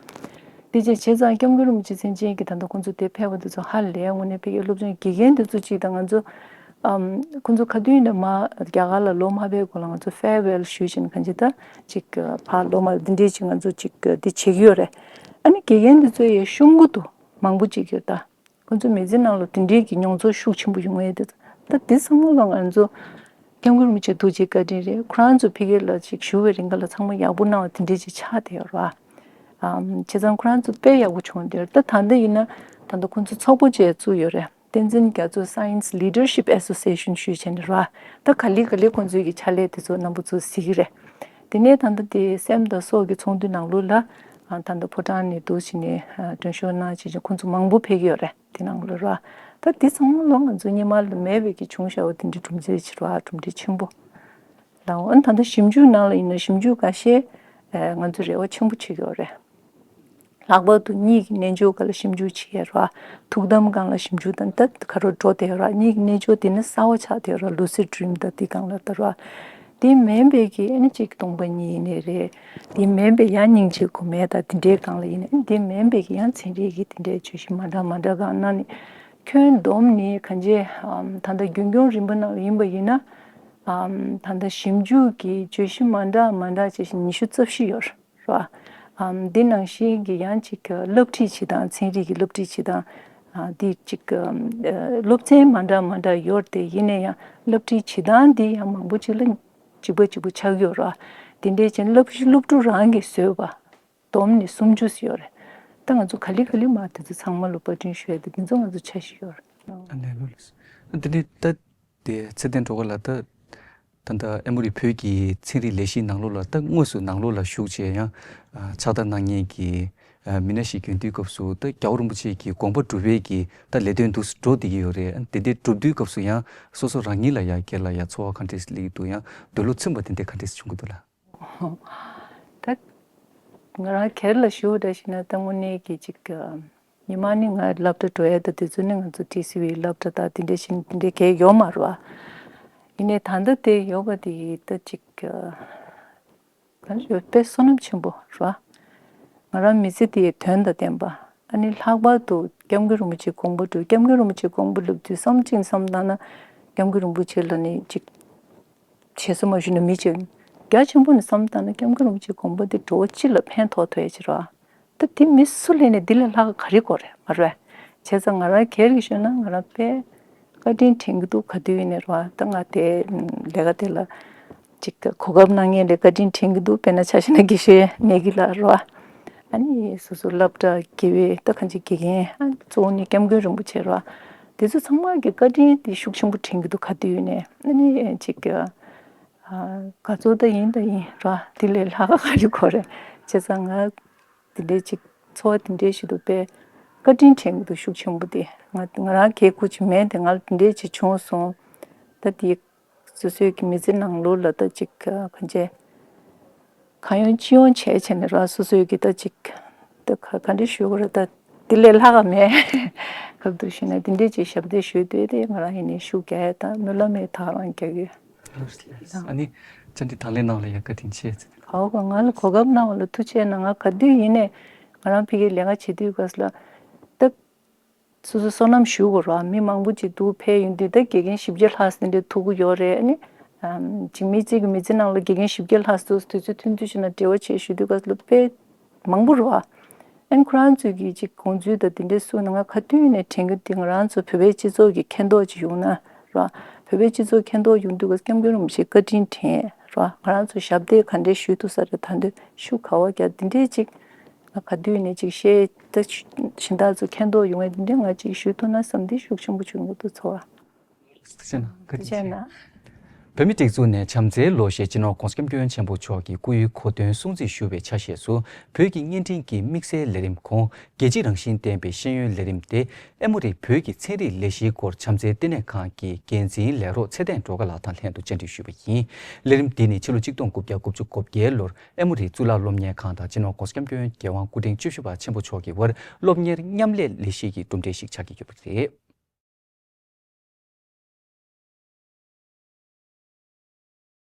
དེ་རྗེས་བྱས་ཙང་སྐྱབས་མགོན་རིན་པོ་ཆེ་མཚན་ཅན་གྱིས་ད་ལྟ་ཁོང་ཚོ་དེ་ཕེབས་པ་འདི་ཚོ་ཧ་ལས་དངོས་གནས་ཕ་གིའི་སློབ་སྦྱོང་དགེ་རྒན་འདི་ཚོ་གཅིག་དང་ང་ཚོ་ཨམ་ཁོང་ཚོ་ག་དུས་ནས་མ་རྒྱ་གར་ལ་ལོ་མ་ཕེབས་གོང་ལ་ང་ཚོ་ཕེར་ཝེལ་ཞུས་བྱས་ནས་གང་ཅི་ད་ཅིག་ཕར་ལོ་མ་འདི་འདྲས་ཅིག་ང་ཚོ་ཅིག་འདི་བྱེད་ཀྱི་ཡོད་རེད། ཨ་ནི་དགེ་རྒན་འདི་ཚོ་ཡི་ཤོང་གི་འདུག་མང་པོ་ཅིག་ཡོད་ད། ཁོང་ཚོ་མི་ཚེ་ནང་ལ་དེ་འདྲའི་གི་མྱོང་ཚོར་ཤུགས་ཆེན་པོ་ཡོང་ཡས་དེ་ད་དེ་ཚང་མ་ལ་ང་ཚོ་སྐྱབས་མགོན་རིན་པོ་ཆེ་ཐུགས་རྗེ་བཀའ་དྲིན་རེད། ཁོ་རང་ཚོ་ཕ་གི་ལ་ཅིག་བཞུགས་པའི་རིང་ག་ལ་ཚང་མ་ཡག་པོ་གནང་བ་དེ་འདྲའི་ཅིག་ཆགས་བསྡད་ཡོད་ར། ཨམ་བྱས་ཙང་ཁོ་རང་ཚོ་དཔེ་ཡག་པོ་བྱུང་བསྡད་ཡོད་རེད། ད་ད་ལྟ་ཡིན་ན་ད་ལྟ་ཁོང་ཚོ་ཚོགས་པ་བཅས་བཙུགས་ཡོད་རེད། བསྟན་འཛིན་རྒྱ་མཚོ་Science Leadership Association ཞུས་བྱས་ནས་ར། ད་ག་ལེ་ག་ལེ་ཁོང་ཚོའི་གི་ཕྱག་ལས་དེ་ཚོ་རྣམ་པ་ཚོ་གཟིགས་ཀྱི་རེད། དེ་ནས་ད་ལྟ་དེ་སེམས་དང་སྲོག་གི་ཚོགས་འདུ་ནང་ལོགས་ལ་ཨ་ད་ལྟ་ཕོ་བྲང་ནས་འདུག་བྱས་ནས་ཨ་མགྲོན་ཤོག་གནང་བྱས་ཀྱི་ཁོང་ཚོ་མང་པོ་ཕེབས་ཀྱི་ཡོད་རེད། དེ་ནང་ལོགས་ར། ད་དེ་ཚང་མ་ལོ་ང་ཚོ་སྔོན་མ་ལ་མེད་པའི་གི་བྱུང་བཞག་པ་དེ་འདྲའི་གྲུབ་འབྲས་ཆེ་ར། གྲུབ་འབྲས་ཆེན་པོ་ལའོ། ཨ་ད་ལྟ་ཞིབ་འཇུག་ནང་ལ་ཡིན་ན་ཞིབ་འཇུག་འགའ་ཤས་ཨ་ང་ཚོ་རེ་བ་ཆེན་པོ་བྱེད་ཀྱི་ཡོད་རེད། ལྷག་པར་དུ་གཉིད་ཀྱི་རྣལ་འབྱོར་སྒང་ལ་ཞིབ་འཇུག་བྱེད་ཡས་ར། ཐུགས་དམ་སྒང་ལ་ཞིབ་འཇུག་དང་ད་ག་རེ་འགྲོ་བསྡད་ཡོད་ར། གཉིད་ཀྱི་རྣལ་འབྱོར་དེ་ནི་གསར་པ་ཆགས་བསྡད་ཡོད་ར། Lucid Dream དང་དེ་སྒང་ལ་ད་ར། དེ་མིན་པའི་གི་ཨ་ནི་གཅིག་སྟོང་པ་ཉིད་ཡིན་ནའི་རེད། དེ་མིན་པའི་ཡང་སྙིང་རྗེ་དགོས་མེད་དང་དེ་འདྲའི་སྒང་ལ་ཡིན་ནའི་ཨ་ནི་དེ་མིན་པའི་གི་ཡང་ཚན་རིག་གི་དེ་འདྲའི་བརྗོད་གཞི་མ་འདྲ་མ་འདྲ་སྒང་གནང་ནས་ཁྱོན་བསྡོམས་ནས་གང་ཅི་ཨམ་ད་ལྟ་རྒྱུན་སྐྱོང་རིམ་པ་ནང་ཡིན་པ་ཡིན་ན་ཨམ་ད་ལྟ་ཞིབ་འཇུག་གི་བརྗོད་གཞི་མ་འདྲ་མ་འདྲ་བྱས་ཤིང་ཉི་ཤུ་རྩ་བཞི་ཡོད་རེད། ར། ཨམ་འདི་ནང་བཞིན་གྱི་ཡང་ཅིག་གི་སློབ་ཁྲིད་བྱེད་སྟངས་ཚན་རིག་གི་སློབ་ཁྲིད་བྱེད་སྟངས་ཨ་འདི་ཅིག་གི་ཨ་སློབ་ཚན་མ་འདྲ་མ་འདྲ་ཡོད་དེ་ཡིན་ན་ཡང་སློབ་ཁྲིད་བྱེད་སྟངས་འདི་ཡང་མང་པོ་ཅིག་ལ་གཅིག་པ་གཅིག་པ་ཆགས་ཡོད་ར། དེ་འདྲའི་ཅན་སློབ་སློབ་ཕྲུག་རང་གིས་བཟོས་པ་བསྡོམས་ནས་སུམ་ཅུ་ཡོད་རེད། ད་ང་ཚོ་ག་ལེ་ག་ལེ་མ་དེ་ཚོ་ཚང་མ་ལ་བཀའ་དྲིན་ཞུ་ཡ་དེ་དེ་ཚོ་ང་ཚོ་འཆར་གཞི་ཡོད་རེད། ཨ་ནེ་ལོ་ལེས། ཨ་དེ་ནས་ད། དེ་ཚེ་བརྟན་སྒྲོལ་དཀར་ལགས། ད་ད་ལྟ་ཨེ་མོ་རི་བོད་ཀྱི་ཚན་རིག་ལས་གཞིའི་ནང་ལོགས་ལ་ད་དངོས་སུ་ནང་ལོགས་ལ་ཞུགས་བྱས་ཡང་ཨ་ཕྱག་བསྟར་གནང་མཁན་གྱི་ཨ་མི་སྣ་ཞིག་ཡིན་དུས་སྐབས་སུ་ད་རྒྱལ་བ་རིན་པོ་ཆེ་གི་དགོངས་པ་སྒྲུབ་པའི་གི་ད་ལས་དོན་འདུག་སེ་འགྲོ་བསྡད་ཀྱི་ཡོད་རེད། དེ་འདྲ་སྒྲུབ་དུས་སྐབས་སུ་ཡང་སོ་སོ་རང་ཉིད་ལ་ཡང་སྒེར་ལ་ཡང་ཚོར་བ་ག་འདྲས་སླེབས་འདུག་ཡང་འདོད་བློ་ཚིམ་པ་དེ་འདྲ་ག་འདྲས་བྱུང་གི་འདུག་ལགས། ད་ང་རང་སྒེར་ལ་ཞུ་བ་འདྲ་ཞིག་ན་ད་དངོས་གནས་ཀྱི་ཅིག་ཉི་མ་ནི་ང་སློབ་གྲྭ་འགྲོ་ཡ་ད་དེ་ཚོ་ནི་ང་ཚོ་ཊི་སི་ཝི་སློབ་གྲྭ་དང་དེ་འདྲ་ཞིག་དེ་འདྲ་གས་ཡོད་མ་རེད་བ། ཡིན་ནའི་ད་ལྟ་དེ་ཡོད་པ་དེ་ད་ཅིག་གང་ཞིག་དཔེ་བསོད་ནམས་ཆེན་པོ་རེད་བ། ང་རང་མི་ཚེ་འདི་ཡི་དོན་དང་ལྡན་པ། ཨ་ནི་ལྷག་པར་དུ་སྐྱབས་མགོན་རིན་པོ་ཆེའི་དགོངས་པ་སྒྲུབ། སྐྱབས་མགོན་རིན་པོ་ཆེའི་དགོངས་པ་སྒྲུབ་དུས་བསམ་གཅིག་བསམ་བཏང་ན། སྐྱབས་མགོན་རིན་པོ་ཆེ་ལ་ནི་ཅིག་བྱེད་ས་མ་ཞུ་ན་མི་བྱེད། རྒྱ་ཆེན་པོ་ནས་བསམ་བཏང་ན་སྐྱབས་མགོན་རིན་པོ་ཆེའི་དགོངས་པ་འདི་འགྲོ་བ་སྤྱི་ལ་ཕན་ཐོགས་ཐུབ་ཡ་ཅིག་རེད་བ། ད་དེ་མི་སུ་ལས་ནས་འདི་ལས་ལྷག་ག་རེ་དགོས་རེད་མ་རེད། བྱས་ཙང་ང་རང་སྒེར་གྱི་ཞུས་ན་ང་རང་དཔེ་བཀའ་དྲིན་དྲན་གྱི་འདུག། ག་དུས་ཡིན་ནའི་རེད་བ། ད་ང་དེ་ལས་ཀ་དེ་ལ་ཅིག་གོ་སྐབས་གནང་མཁན་ལ་བཀའ་དྲིན་དྲན་གྱི་འདུག། དཔེར་ན་ཆ་བཞག་ན་དགེ་བཤེས་ནེ་གི་ལགས་རེད་བ། ཨ་ནི་སོ་སོ་སློབ་གྲྭ་དགེ་བའི་ད་གང་ཅི་དགེ་རྒན། ཨ་གཙོ་བོ་ནི་སྐྱབས་མགོན་རིན་པོ་ཆེ་རེད་བ། དེ་ཚོ་ཚང་མ་གི་བཀའ་དྲིན་དེ་ཤུགས་ཆེན་པོ་དྲན་གྱི་འདུག། ག་དུས་ཡིན་ནའི་ཨ་ནི་ཅིག་ག་ཚོད་ད་ཡིན་ད་ཡིན་ར། དེ་ལས་ལྷག་ག་རེ་དགོས་རེད། བྱས་ཙང་ང་དེ་འདྲའི་ཅིག་འཚོ་བ་དེ་འདྲའི་ཞིག་ཏུ་དཔེ་བཀའ་དྲིན་དྲན་གྱི་འདུག། ཤུགས་ཆེན་པོ་དེ་ང་ང་རང་གལ་ཁུར་ཅིག་མེད་དེ། ང་ལ་དེ་འདྲའི་ཅིག་བྱུང་སོང་། ད་དེ་སོ་སོའི་གི་མི་ཚེ་ནང་ལོགས་ལ་ད་ཅིག་ག་ཅི་གང་ཡོང་ཅི་ཡོང་བྱས་བྱས་ནས་ར། སོ་སོའི་གི་ད་ཅིག་ད་ག་ག་འདྲ་ཞུ་དགོས་རེད། ད་དེ་ལས་ལྷག་ག་མེད། ག་དུས་ཞུས་ན་དེ་འདྲའི་ཅིག་ཞབས་འདེགས་ཞུས་དུས་དེ་ང་རང་ཡིན་ནའི་ཤུགས་རྒྱག་ཡ་དང་སྨོན་ལམ་ཡང་དག་རང་རྒྱག་གི་ཡོད། ཨ་ནི་བཅར་འདྲི་དང་ལེན་གནང་བ་ལ་ཡང་བཀའ་དྲིན་ཆེ། ཨོ་ག་ང་ལ་གོ་སྐབས་གནང་བ་ལ་ཐུགས་རྗེ་གནང་། ང་ག་དུས་ཡིན་ནའི་ང་རང་ཕ་གིར་ལས་ཀ་བྱེད་དུས་སྐབས་ལ་ད་སོ་སོ་བསོད་ནམས་ཞུ་དགོས་ར། མི་མང་པོ་ཅིག་འདུག་ཕེབས་ཡོང་དུས་ད་དགེ་རྒན་བཞི་བརྒྱ་ལྷག་ཙམ་འདྲ་ཐུག་གི་ཡོད་རེད། ཨ་ནི་ཅིག་མི་གཅིག་གི་མི་ཚེ་ནང་ལ་དགེ་རྒན་བཞི་བརྒྱ་ལྷག་ཙམ་དུས་ཚོད་ཐུང་ཐུང་ཞིག་ནང་འབྲེལ་བ་བྱེད་ཞུ་དུས་སྐབས་ལ་དཔེ་མང་པོ་རེད་བ། ཨན་ཁོ་རང་ཚོས་ཀྱི་ཅིག་དགོངས་ཚུལ་དང་དེ་འདྲའི་གསུངས་ན་ང་ག་དུས་ནས་དྲན་གྱི་འདུག། ང་རང་ཚོ་བོད་པའི་སྤྱི་ཚོགས་ཀྱི་མཁྱེན་རྟོགས་ཅིག་ཡོང་ན་ར། བོད་པའི་སྤྱི་ཚོགས་མཁྱེན་རྟོགས་ཡོང་དུས་སྐབས་སྐྱབས་མགོན་རིན་པོ་ཆེ་བཀའ་དྲིན་དྲན་ར། ང་རང་ཚོ་ཞབས་འདེགས་ག་འདྲའི་ཞུ་ཐུབ་ས་རེད། ད་འདོད་ཤུགས་ག་བ་རྒྱག་དེ་འདྲའི་ཅིག་ང་ག་དུས་ནས་ཅིག་བཤད་ད་གཞན་དག་ཚོ་མཁྱེན་རྟོགས་ཡོང་བའི་དེ་འདྲའི་ང་ཅིག་ཞུ་ཐུབ་ན་བསམ་སྟེ་ཤུགས་ཆེན་པོ་བྱུང་གི་འདུག་ཚོར་བ། ཐུགས་རྗེ་གནང་། བཀའ་དྲིན་ཆེ། བཀའ་དྲིན་ཆེ་གནང་། བོད་མིའི་སྒྲིག་འཛུགས་ནས་བྱམས་བརྩེའི་ལོ་ཞེས་སྤྱི་ནོར་༸གོང་ས་༸སྐྱབས་མགོན་ཆེན་པོ་མཆོག་གི་སྐུའི་གོ་སྟོན་སྲུང་བརྩི་ཞུ་བའི་ཆ་ཤས་སུ། བོད་ཀྱི་བརྙན་འཕྲིན་གྱི་དམིགས་བསལ་ལས་རིམ་ཁོངས་རྒྱལ་སྤྱིའི་རང་བཞིན་ལྡན་པའི་ཤེས་ཡོན་ལས་རིམ་སྟེ། ཨེ་མོ་རི་བོད་ཀྱི་ཚན་རིག་ལས་གཞིའི་སྐོར་བྱམས་བརྩེའི་ལྟེ་གནས་ཁང་གི་འགན་འཛིན་ལས་རོགས་ཚེ་བརྟན་སྒྲོལ་དཀར་ལགས་དང་ལྷན་དུ་བཅར་འདྲི་ཞུས་པ་ཡིན། ལས་རིམ་འདི་ནི་ཕྱི་ལོ་ཆིག་སྟོང་དགུ་བརྒྱ་དགུ་བཅུ་གོ་བརྒྱད་ལོར་ཨེ་མོ་རི་གཙུག་ལག་སློབ་གཉེར་ཁང་དང་སྤྱི་ནོར་༸གོང་ས་༸སྐྱབས་མགོན་རྒྱལ་དབང་སྐུ་ཕྲེང་བཅུ་བཞི་པ་ཆེན་པོ་མཆོག་གི་དབར་སློབ་གཉེར་མཉམ་ལས་ལས་གཞི་ཡི་གྲུབ་འབྲས་ཤིག་ཆགས་ཀྱི་ཡོད་པ་རེད།